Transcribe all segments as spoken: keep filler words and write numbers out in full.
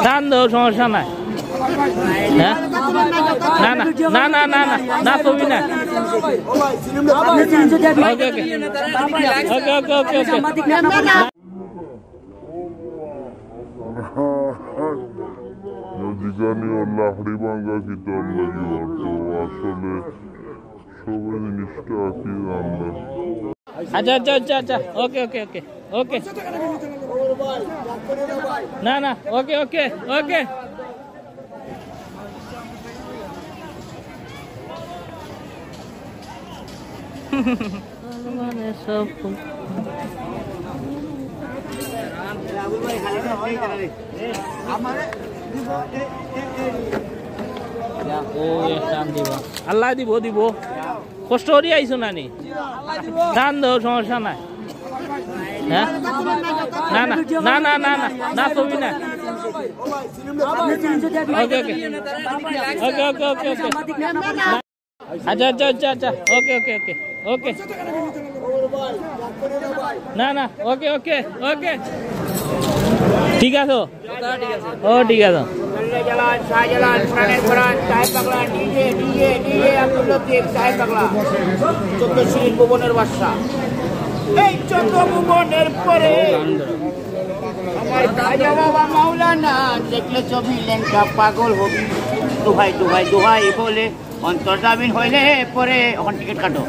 টান দেও, সমস্যা নাই। হ্যাঁ? না, না, না, না, না, না, না, ছবি না। ওকে, ওকে। ওকে, ওকে, ওকে, ওকে। নদীখানি ও লাকড়ি ভাঙ্গা কিতার লাগি অর্থ আসলে সবে জিনিসটা কি জানবে? আচ্ছা, আচ্ছা, আচ্ছা, আচ্ছা। ওকে, ওকে, ওকে। ওকে। না, না, ওকে, ওকে, ওকে। মানে সব ও, এ টান দিবা। আল্লাহ দিব, দিব। কষ্ট করি আইছো না নি? টান দেও, সমস্যা নাই। হ্যাঁ? না, না, না, না, না, না, না, ছবি না। ওকে, ওকে। ওকে, ওকে, ওকে, ওকে। আচ্ছা, আচ্ছা, আচ্ছা, আচ্ছা। ওকে, ওকে, ওকে। ওকে। না, না, ওকে, ওকে, ওকে। ঠিক আছে। ও, ঠিক আছে। জল্লে জালাল, শাহজালাল, প্রাণের পরাণ, সাহেব পাগলা, ডিজে, ডিজে, ডিজে, আব্দুল লতিফ, সাহেব পাগলা। চোদ্দ শিরিন ভুবনের বাদশা। এই চোদ্দ ভুবনের পরে আমার খাজা বাবা মাওলানা দেখলে ছবি লেংটা পাগল হবি। দোহাই, দোহাই, দোহাই বলে অন্তর্জামিন হইলে পরে এখন টিকিট কাটো।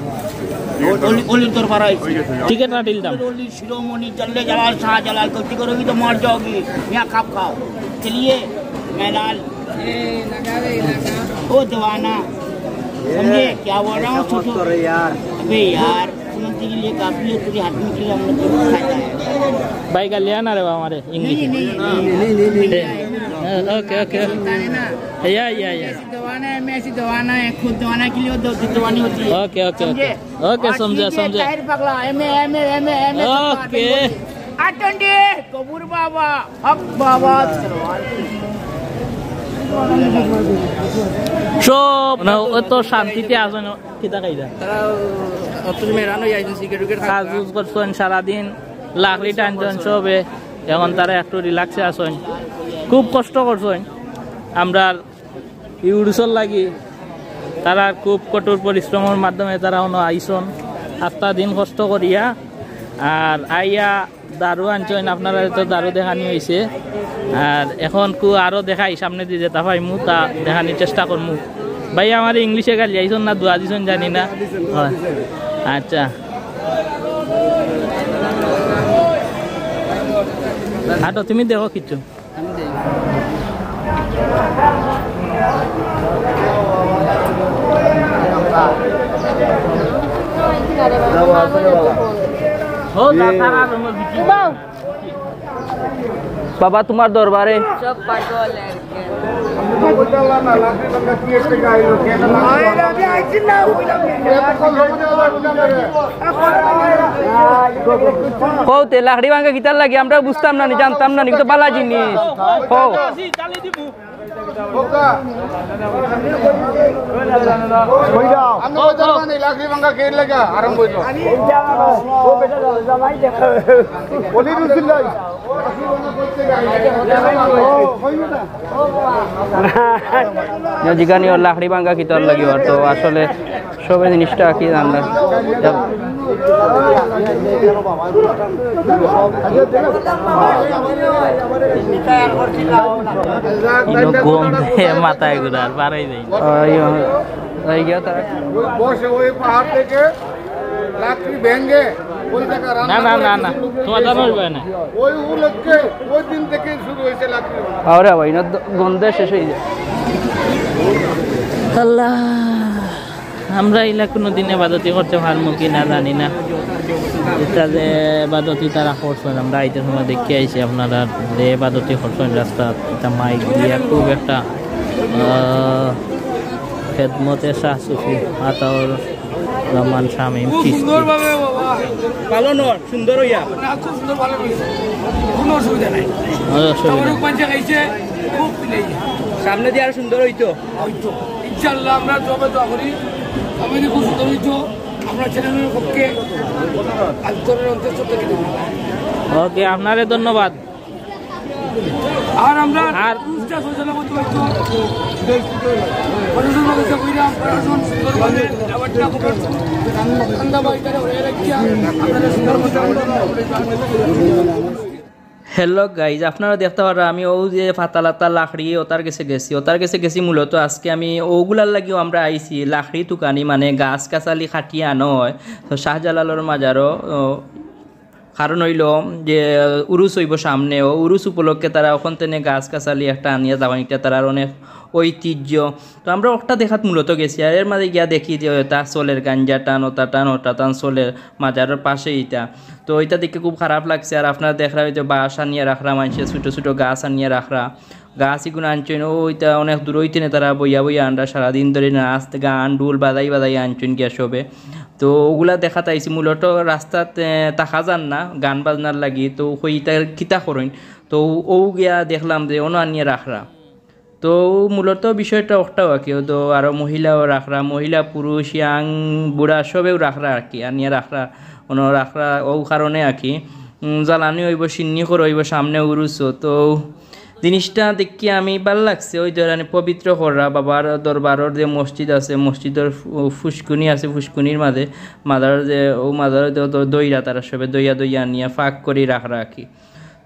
অলি-, অলির দরবার আইছি। টিকিট কাটিলতাম। অলি শিরোমণি জল্লে জালাল শাহজালাল, গলতি করোগি তো মর যাওগি। মিয়া খাপ খাও। চলিয়ে মেলাল। ও দেওয়ানা। সমঝে? क्या बोल रहा हूँ, छोटू? अबे यार, समझने के लिए काफी है, तेरे हाथ में के लिए हम लोग को फायदा है। ভাই, গালিয়া না রে বাবা, আমারে ইংলিশে। नहीं, नहीं, नहीं, नहीं, नहीं, नहीं। ওকে, ওকে। सुनता है ना? या, या, या। ऐसी दवाना है, मैं ऐसी दवाना है, खुद दवाना के लिए वो दो, दो दवानी होती है। ओके, ओके, समझे? ओके। ओके, और समझा, ठीक है, समझा। ताहिर पगला, M A, M A, M A, M A, okay. आटंडे, गबुर बाबा, हक बाबा, सलवार। সব না, অত শান্তিতে আছইন, কিতা খাইরা? তারা অত সময় রান হয়ে আইছেন, সিগারেট উগারেট খাইরা। কাজ উজ করছইন সারাদিন, লাকড়ি টানছইন সবে, এখন তারা একটু রিল্যাক্সে আছইন। খুব কষ্ট করছইন আমরার ইউরুসর লাগি। তারা খুব কঠোর পরিশ্রমের মাধ্যমে তারা অনো আইছইন, আস্তা দিন কষ্ট করিয়া। আর আইয়া দারু আনছইন, আপনারারে তো দারু দেখানি অইছে। আর এখন কু আরো দেখাই, সামনেদি যেতা পাইমু তা দেখানির চেষ্টা করমু। ভাই, আমারে ইংলিশে গালি আইছইন না দোয়া দিছইন জানি না। হয়। আচ্ছা। আটো, তুমি দেখো কিচ্ছু। বাবা, তোমার দরবারে। সব পাগল আর কি। কও তে, লাকড়ি ভাঙ্গা কিতার লাগি? আমরা বুঝতাম না নি, জানতাম না নি, কিন্তু বালা জিনিস। কও। আপনি কইতে পারবেন এই লাকড়ি ভাঙ্গা কে লাগা আরম্ভ হইল? অলি রসুল্লাহ। জিগানি ওর লাকড়ি ভাঙ্গা কিতার লাগি ওর তো আসলে সবে জিনিসটা কি জানলাম। ইনো গন্ধে মাথায় ঘুরার, পারাই যায় না। ওই, ওই গিয়া তারা। ওই বসে ওই পাহাড় থেকে লাকড়ি ভেঙে ওই জায়গা না, রান্না না, করে না, না। কিছু লোক তোমার জানা হইবে না। ওই উপলক্ষে ওই দিন থেকে শুরু হয়েছে লাকড়ি ভাঙ্গা। আরে ভাই, না, গন্ধে শেষ হয়ে যায়। আল্লাহ। আমরা ইলা কুনুদিন এবাদতি করতে পারমু কি না জানি না। ইতা যে এবাদতি তারা করছইন, আমরা আইতে সময় দেখি আইছি আপনারা যে এবাদতি করছইন রাস্তাত, ইতা মাইক দিয়া খুব একটা, আহ, খেদমতে শাহ সুফি আতাউর রহমান শামীম খুব চিশতি। সুন্দরভাবে বাবা। পালন অর, সুন্দর হইয়া। না, খুব সুন্দর পালন হইছে। কোনো অসুবিধা নাই। কোনো অসুবিধা নাই। আমার রূপগঞ্জে খাইছে, খুব মিলে। সামনে দিয়ে আরো সুন্দর হইতো। হয়তো। ইনশাআল্লাহ আমরা সবে দোয়া করি, সবাই খুব সুন্দর হইতো। আমরা চ্যানেলের পক্ষে আন্তরের অন্তঃস্থল থেকে ধন্যবাদ। ওকে, আপনারে ধন্যবাদ। আর আমরা আর উচ্চ সচেতনতা করতে পারছি। প্রশাসন ব্যবস্থা কইরা, প্রশাসন সুন্দরভাবে ব্যাপারটা খবর ঠান্ডা বাড়িটারে হয়ে রাখিয়া আপনারা সুন্দর মতো আমরা হ্যালো গাইজ, আপনারা দেখতা পাররা আমি অউ যে ফাতা লাতা লাকড়ি ওতার গেছে গেছি, ওতার গেছে গেছি। মূলত আজকে আমি ওগুলার লাগিও আমরা আইছি, লাকড়ি তুকানি মানে গাছ গাছালি কাটিয়া আনো হয়। তো শাহজালালর মাজারও, ও, কারণ অইলো যে উরুস অইবো সামনে, ও উরুস উপলক্ষে তারা অখন তেনে গাছ গাছালি একটা আনিয়া যাওয়ানিটা তারার অনেক ঐতিহ্য। তো আমরা ওটা দেখাত মূলত গেছি, আর এর মাঝে গিয়া দেখি যে ওটা চলের গাঞ্জা টান, ওটা টান, ওটা টান চলের মাজারর পাশে ইটা। তো ইটা দেখে খুব খারাপ লাগছে। আর আপনারা দেখরা ওই যে বাঁশ আনিয়া রাখরা, মানুষে ছোটো ছোটো গাছ আনিয়া রাখরা, গাছ ইগুন আনছইন, ও ইটা অনেক দূর অইতে না, তারা বইয়া বইয়া আনরা সারাদিন ধরে নাচ গান ঢোল বাজাই বাজাই আনছইন গিয়া সবে। তো ওগুলা দেখাত আইছি, মূলত রাস্তাত এ, থাকা যার না গান বাজনার লাগি। তো কই ইটা কিতা করইন, তো ও গিয়া দেখলাম যে অনো আনিয়া রাখরা। তো মূলত বিষয়টা ওটাও আর কি, ও তো আরও মহিলাও রাখরা, মহিলা পুরুষ ইয়াং বুড়া সবেও রাখরা আর কি, আনিয়া রাখরা, অনো রাখরা ও কারণে আর কি। উম, জ্বালানি অইবো, সিন্নি করা অইবো সামনে উরুসও। তো জিনিসটা দেখি আমি ভালা লাগছে, ওই ধরনের পবিত্র কররা বাবার দরবারর যে মসজিদ আছে, মসজিদর ফু-, ফুসকুনি আছে, ফুসকুনির মাঝে মাজার যে ও মাজার দ-, দ-, দইরা তারা সবে দইয়া দইয়া আনিয়া ফাঁক করি রাখরা আর কি।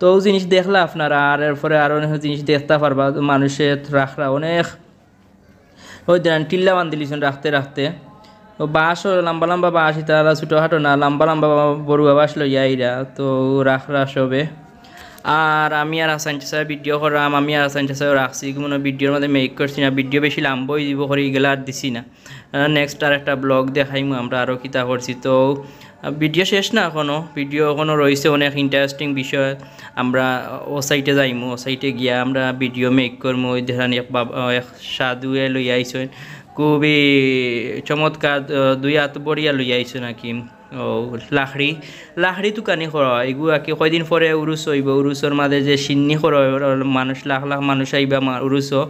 তো ও জিনিস দেখলা আপনারা, আর এরপরে আরও অনেক জিনিস দেখতা পারবা, মানুষে রাখরা অনেক ওই দেন টিল্লা বান্ধিলিছইন রাখতে রাখতে। ও বাঁশও লম্বা লম্বা বাঁশ, ইতা আর ছোটোখাটো না, লম্বা লম্বা বড়ুয়া বাঁশ লইয়া আইরা, তো রাখরা সবে। আর আমি আর হাসান চাচা ভিডিও করলাম, আমি আর হাসান চাচাও রাখছি, কোনো ভিডিওর মধ্যে মেক করছি না, ভিডিও বেশি লম্বা হয়ে দিব করে ইগুলা আর দিছি না। নেক্সট আর একটা ব্লগ দেখাইমু আমরা আরও কিতা করছি। তো ভিডিও শেষ না এখনও, ভিডিও এখনও রয়েছে অনেক ইন্টারেস্টিং বিষয়। আমরা ও সাইডে যাইমু, ও সাইডে গিয়া আমরা ভিডিও মেক করমু। ওই দেখেন এক বাবা, এক সাধুয়ে লইয়া আইছইন, খুবই চমৎকার, আহ, দুই হাত বড়িয়া লইয়া আইছইন নাকি। ও লাকড়ি, লাকড়ি তুকানি করা, এগু আর কি কয়দিন পরে উরুস অইবো, উরুসর মাঝে যে সিন্নি করা অইবো, মানুষ লাখ লাখ মানুষ আইবা মা-, উরুসও,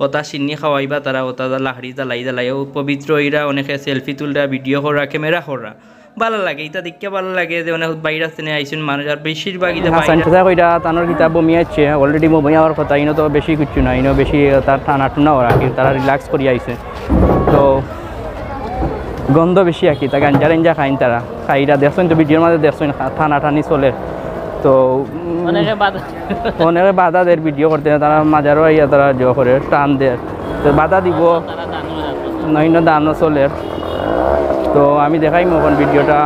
ওটা সিন্নি খাওয়াইবা তারা, ওটা লাকড়ি জ্বালাই জ্বালাই, ও পবিত্র অইরা, অনেকে সেলফি তুলরা, ভিডিও করা, ক্যামেরা করা। ভালা লাগে, ইটা দেখিয়া ভালা লাগে যে অনেক বাইরে আছে নে আইছইন মানুষ, আর বেশিরভাগ ইটা হাসান বাইরে চাচা কইরা তানোর কিতা বমি আছে, already বমি হওয়ার কথা, ইনো তো বেশি কিচ্ছু না, ইনো বেশি তার টানা টুনা ওরা কি, তারা রিল্যাক্স করি আইছে। তো গন্ধ বেশি আর কি, তা গাঞ্জা রেঞ্জা খাইন তারা, খাইরা দেখছইন তো ভিডিওর মাঝে দেখছইন, টানা টানি চলে। তো উম, অনেকে বাধা অনেকে বাধা দের ভিডিও করতে, তারা মাজারও আইয়া তারা জো করে, টান দের। তো বাধা দিব, তারা দানও রাখে। নইন দানও চলের। তো আমি দেখাইমু এখন ভিডিওটা।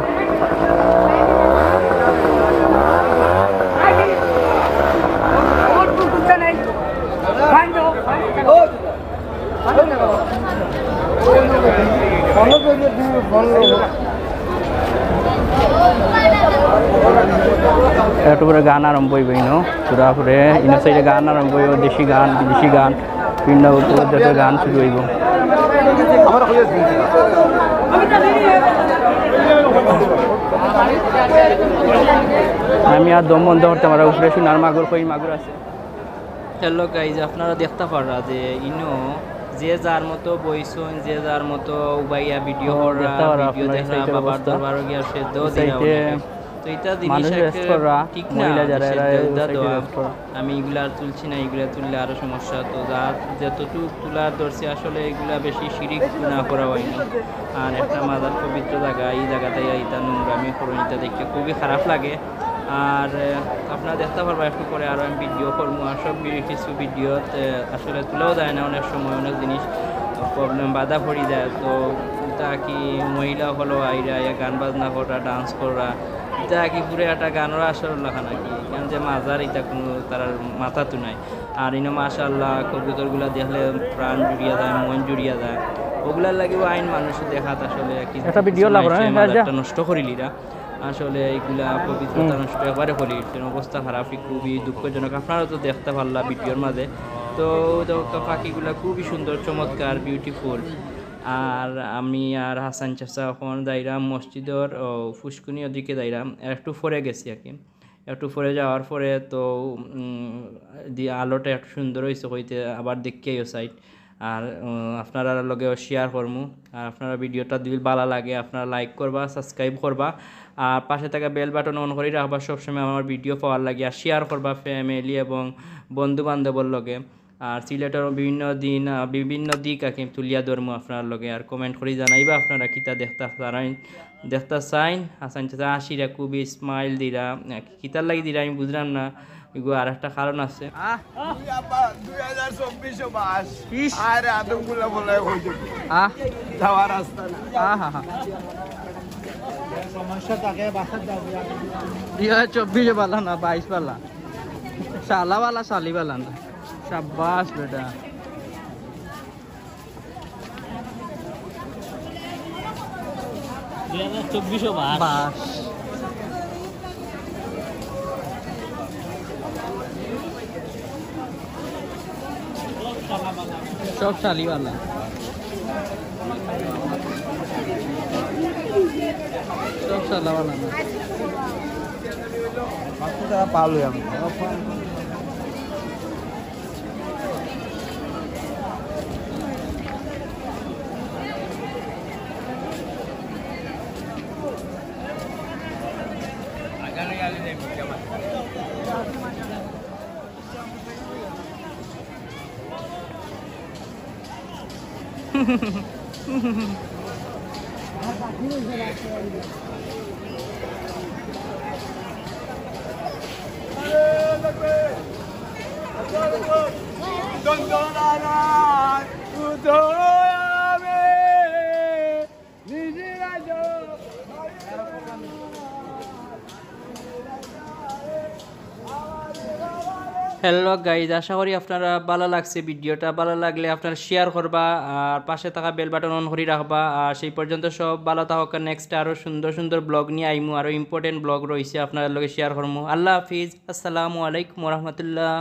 একটু পরে গান আরম্ভ হইব ইনো, পুরা পরে ইনো সাইডে গান আরম্ভ হইব, দেশি গান, বিদেশি গান, বিভিন্ন উপজাতীয় গান শুরু হইব। আমি আর দম বন্ধ করতে পারবো, উপরে সোনার মাগুর, কই মাগুর আছে। হ্যালো গাইজ, আপনারা দেখতা পাররা যে ইনো যে যার মতো বইছইন, যে যার মতো উবাইয়া ভিডিও ও, কররা, দেখতা পাররা ভিডিও আপনারা দেখরা, এই সাইডের বাবার অবস্থা। দরবারও গিয়া সেদ্ধ এই দিরা সাইডে অনেকে। তো ইটা জিনিস মানুষ একটা রেস্ট কররা, ঠিক না, মহিলা যারা, যে এরা সেদ্ধ এই উদ্দা সাইডে দেওয়া। রেস্ট কররা। আমি ইগুলা আর তুলছি না, ইগুলা তুললে আরো সমস্যা। তো যা যতটুকু তুলার ধরছি আসলে ইগুলা বেশি শিরিক গুনাহ করা হয় না। আর একটা মাজার পবিত্র জাগা, এই জাগাতে ইতা নোংরামি করইন, ইতা দেখে খুবই খারাপ লাগে। আর, আহ, আপনারা দেখতা পারবা একটু পরে আরো আমি ভিডিও করমু, আর সব ভি-, কিছু ভিডিওত, আহ, আসলে তুলাও যায় না, অনেক সময় অনেক জিনিস প্রবলেম বাধা পড়ি যায়। তো ইতা কি মহিলা অকলও আইরা, ইয়া গান বাজনা কররা, ডান্স কররা, ইতা কি পুরো একটা গানর আসর লাখান নাকি? কারণ যে মাজার ইতা কোনো তারার মাথাত নাই। আর ইনো মাশাআল্লাহ কবুতরগুলা দেখলে প্রাণ জুড়িয়া যায়, মন জুড়িয়া যায়। ওগুলার লাগিও আইন মানুষ দেখাত আসলে কি একটা ভিডিও কিছু লাগবো না, মানুষে হ্যাঁ, যা। মাজারটা নষ্ট করিলিরা। আসলে এইগুলা পবিত্রতা হুম। নষ্ট একবারে করিলিছে, অবস্থা খারাপ, খুবই দুঃখজনক। আপনারা তো দেখতা পারলা ভিডিওর মাঝে। তো, তো পাখিগুলা খুবই সুন্দর, চমৎকার, বিউটিফুল। আর আমি আর হাসান চাচা এখন যাইরাম মসজিদর, ও, ফুসকুনি ওদিকে যাইরাম, একটু পরে গেছি আর কি। একটু পরে যাওয়ার পরে তো, উম, দি আলোটা একটু সুন্দর হইছে কইতে, আবার দেখি আইও সাইড। আর, উম, আপনারার লগেও শেয়ার করমু। আর আপনারা ভিডিওটা যদি ভালা লাগে, আপনারা লাইক করবা, সাবস্ক্রাইব করবা, আর পাশে থাকা বেল বাটন অন করি রাখবা সবসময় আমার ভিডিও পাওয়ার লাগি। আর শেয়ার করবা ফ্যামিলি এবং বন্ধু বান্ধবর লগে। আর সিলেটর বিভিন্ন দিন, আহ, বিভিন্ন দিক আকিম তুলিয়া ধরমু আপনার লগে। আর কমেন্ট করি জানাইবা আপনারা কিতা দেখতা চাইন, দেখতা চাইন। হাসান চাচা হাসিরা খুবই স্মাইল দিরা, আহ, কিতার লাগি দিরা আমি বুঝলাম না। এগু আর একটা কারণ আছে। আহ, দুই আবার দুই হাজার চব্বিশও বাস। ইস। আরে আদমগুলা বলে হয়ে যাবে। আহ। যাওয়ার রাস্তা না। আহ, হা, হা। সমস্যা থাকে, বাসার যাবে। দুই হাজার চব্বিশও বালা না, বাইশ বালা। শালা বালা, শালি বালা না। শাবাশ বেটা। দুই হাজার চব্বিশও বাস। বাস। সব শালিওয়ালা। সব শালাওয়ালা না। মাত্র তারা পাল হয়ে আমরা। হ্যালো গাইজ, আশা করি আপনারা ভালা লাগছে ভিডিওটা। ভালা লাগলে আপনারা শেয়ার করবা, আর পাশে থাকা বেল বাটন অন করি রাখবা। আর সেই পর্যন্ত সব ভালা থাকউক্কা। নেক্সট আরও সুন্দর সুন্দর ব্লগ নিয়া আইমু, আরও ইম্পর্টেন্ট ব্লগ রইছে, আপনারার লগে শেয়ার করমু। আল্লাহ হাফিজ, আসসালামু আলাইকুম ওয়া রাহমাতুল্লাহ।